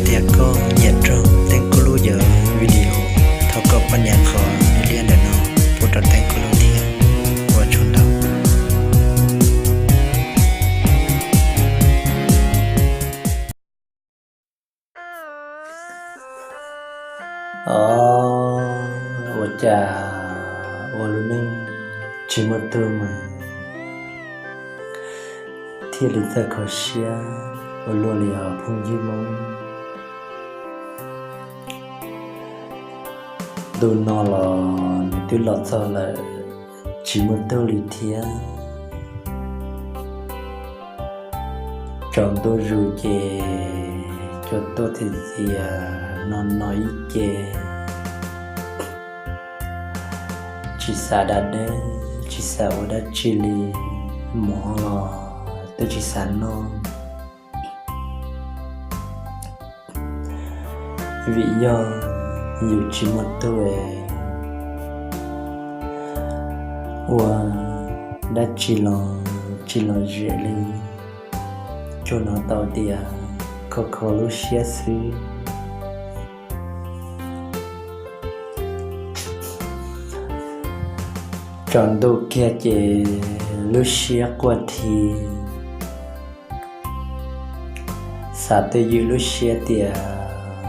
Tias koj nyiam raug Teeb Kuj Lub cov video, thov koj pab nias qhov liab liab ntawm no pub rau Teeb Kuj Lub thiab. Ua tsaug ntau. Os, ua cas ua lub neej tsis muaj tug mas thiaj li txawj kho siab ua luaj li os phooj ywg Hmoob. Ntu no los nws twb los txog lawm, tsis muaj tug li thiab. Tsaus ntuj zus ces cua tuaj txias txias no no ib ce, tsis xav da dej, tsis xav ua dab tsi li, mov los twb tsis xav noj. Vim yog yus tsis muaj tug, ua dab tsi los tsis lom zem li. Tsuas hnov tau tias kho kho lub siab xwb. Tsaus ntuj kiag ces lub siab quaj thi. Xav twj ywm lub siab tias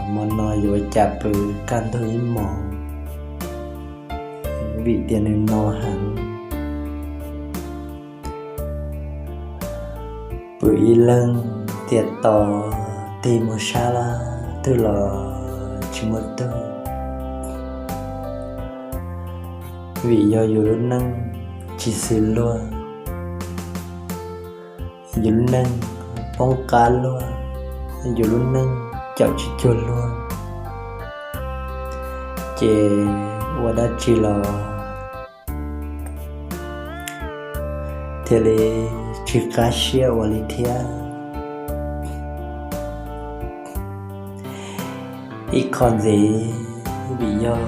hmo no yuav cas pw kaj ntug ib hmos, vim tias nws no heev. Pw ib leeg tias tos tig mus sab laj twg los tsis muaj tug, vim yog yus lub neej tsis xws luag, yus lub neej poob qab luaj, yus lub neej caum tsis cuag luag, ces ua dab tsi los thiaj li tsis qab siab ua li thiab. Ib qho ntxiv, vim yog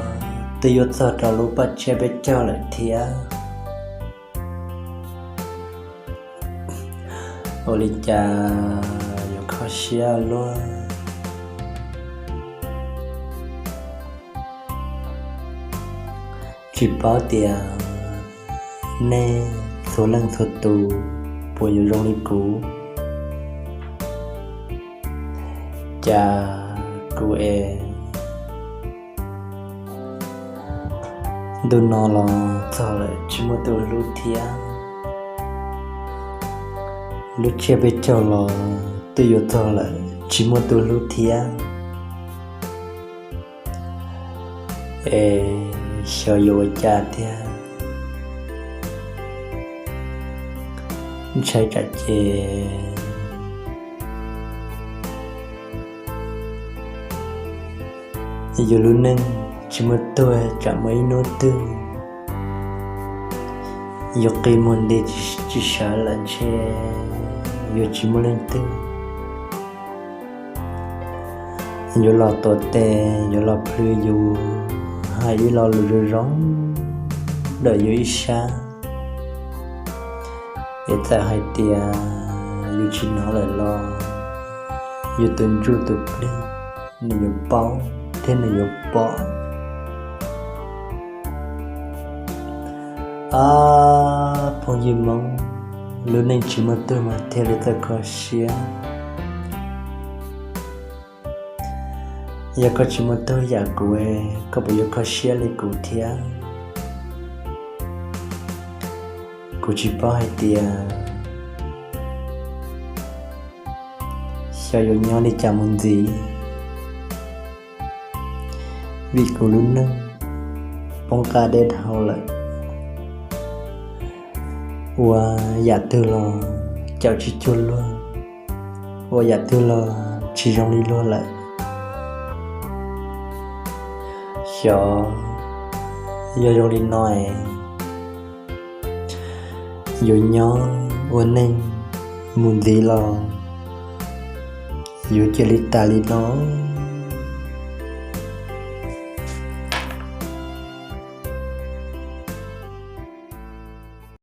twb yuav txog rau lub paj tsiab peb caug lawm thiab. Ua li cas yuav kho siab luaj, tsis paub tias nej txhua leej txhua tus puas yuav zoo li kuv. Cas kuv es ntu no los txog lawm tsis muaj tus hlub thiab. Lub tsiab peb caug los twb yuav txog lawm tsis muaj tus hlub thiab. Es xyov yuav ua cas tiag, ntshai tsam ces yus lub neej tsis muaj tuag, tsam muaj ib hnub twg yus qi muag nti tsis sawv lawm ntshe yuav tsis muaj leej twg yuav los tuav tes, yuav los plhws yus, hais ib lo lus zoo zoo ntawm yus ib sab. Es txawm hais tias yus tsis hnov lawm los yus tus ntsuj tus plig nws yuav paub thiab nws yuav pom. Ab, phooj ywg Hmoob, lub neej tsis muaj tuag mas thiaj li txawj kho siab. Yog koj tsis muaj tuag yam kuv, koj puas yuav kho siab li kuv thiab? Kuv tsis paub hais tias xyov yuav nyob li cas mus ntxiv, vim kuv lub neej poob qab deb dhau lawm. Ua yam twg los caum tsis cuag luag, ua yam twg los tsis zoo li luag lawm. Xyov yog zoo li no es yuav nyob ua neej mus ntxiv los yuav cia li tas li no.